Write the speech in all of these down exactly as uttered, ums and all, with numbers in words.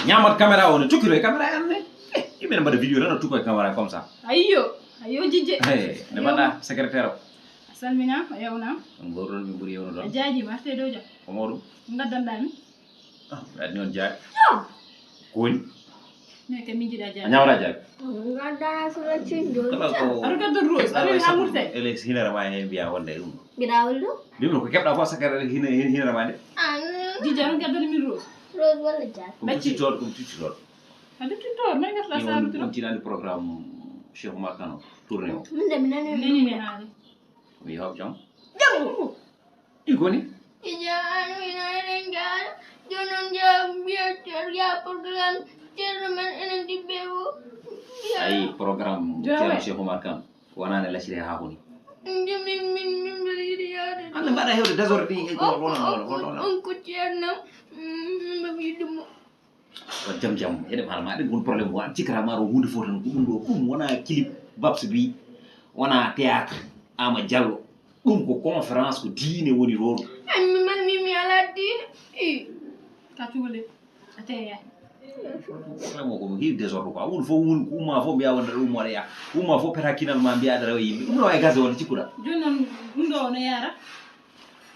Ñaamat caméra o ne, tukkiro e caméra en ne. Eh, yimɓe ne mbaɗa vidéo tan, o tukko e caméra comme ça. Ayyo, ayyo, Jijje. Eh, ne mbaɗa secrétaire o. A salminaama, a yewnaama. On ngorɗon min ɓuri yewnude A on. Jaaji ma, artee dow jam. Ko mawɗum. Ko ngaddanɗaa min? Ah, mi waɗni on jaabi. Jam. Ko woni? Min kam min njiɗaa jaabi. A ñaawata jaabi? Ko ngaddanɗaa sula cinjo. Kala ko. Aɗa gadda Rose, aɗa woni haa Murtani. Ele hinere ma heen mbiyaa wonde e ɗum ɗo. Mbiɗa walla ɗum? Mbimi ko keɓɗaa ko sakkere hinere ma nde. Ah, non. Jijje aɗa gaddani min Rose. Rose walla jaabi? Ko ɓacci toon, ko ɓacci toon. Hade tuttoor, may ngartaa saaru tiro. On tinani programme Cheikh Oumar Kano, tournée o. Min de mi nani. Nani mi haali. Mi hawƴam. Jaru. Ɗi goni? Ija anu ina enen jaara. Jonon jaa mbiya ya programme. Ceerno men enen dibbe o. Ayi programme Ceerno Cheikh Oumar Kano. Wonani lacciri ha honi. Min min min mbiɗa yiɗi yaade. Ande mbaɗa hewde désordre ɗi ko wona wona wona. On ko ceerno. Min mbaɗa yiɗi mo. Wa jam jam eɗen haala ma eɗen goni problème o an cikkata ma ɗo hunde fof tan ko ɗum ɗo ɗum wona clip babs bi wona théâtre ama diallo ɗum ko conférence ko diine woni toon. Ay mi man mi mi ala diine. I. Ka cuule a teya. Problème o komo heewi désordre quoi woni fof woni ko umma fof mbiya wonde ɗo ummo aɗa yaha umma fof peta kinal ma mbiya aɗa rewa yimɓe ɗum ɗo e gase wonde cikkuɗa. Joni noon ɗum ɗo no yara.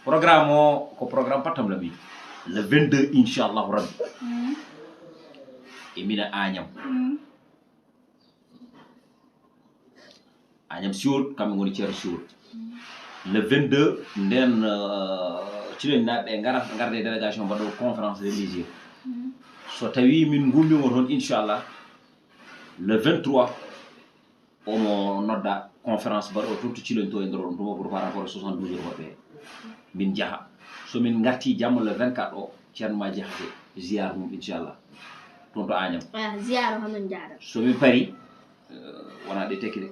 Programme o ko programme pattam lami le vingt-deux inchallahu rabbi e mina añam añam siwol kamɓe goni ceerno siwol le vingt-deux nden ciloñ naɓe garat garde délégation mbaɗo conférence religieux so tawi min gummimo toon inchallah le vingt-trois omo nodda conférence mbaɗo toon to ciloñ to e nder on tuma pour par rapport e soixante-douze heures hoɓɓe min jaaha somin garti jamma le vingt-quatre o ceerno ma jahate ziar mum inchallah toon to añam ziar hono jaara somin pari wona ɗe tekki de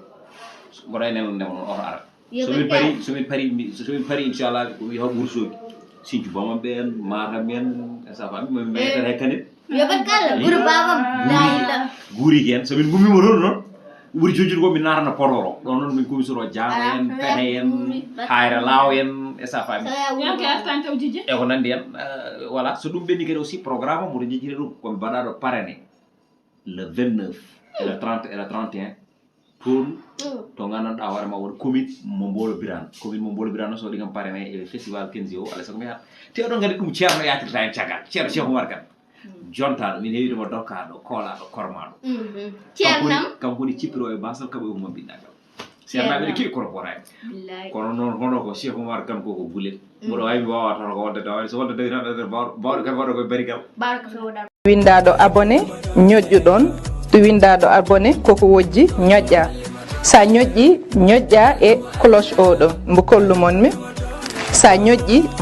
mboɗa e nelande mon oto ara somin pari somin pari somin pari inchallah ko wi haw ɓursooki sincu bamam ɓe en matam en e safa mi mi metere hay kanet Yo ɓe kala ɓuri babam. Layla. Guuri hen so min gummima toon noon ɓuri jojjude ko min natana podoro ɗo noon min gumi soto jaago en pehe en hayra law en e safa mi. Yanke artan taw jijje. E ko nandi en voilà so ɗum ɓenni kadi aussi programme mboɗo jejjire ɗum komi mbaɗaɗo parrainé le vingt-neuf et le trente et le trente et un toon to gandanɗa hoore ma won commune mo mbolo birano commune mo mbolo birano so waɗi kam parrainé e festival kenzi o alay sago mi yahat te oɗon gandi ɗum ceerno yatirta hen caggal ceerno cheikh oumar kane jontaɗo min heewi ɗuma dokkaɗo koolaɗo kormaɗo ceernam kanko woni cippiro e basal kaɓo e huma binnagal seernaɓe ne kewi kono bonaɓe kono noon hono ko cheikh oumar kane koko gulet mboɗo wawi mi wawa tan ko wonde tawa so wonde tawi tan bawɗo kadi waɗa koye barigal Winndaaɗo abonné, ñoƴƴu ɗoon. Winndaaɗo abonné koko wojji, ñoƴƴaa. So a ñoƴƴii, ñoƴƴaa e cloche oo ɗoo. Mbo kollu mon mi. So a ñoƴƴii,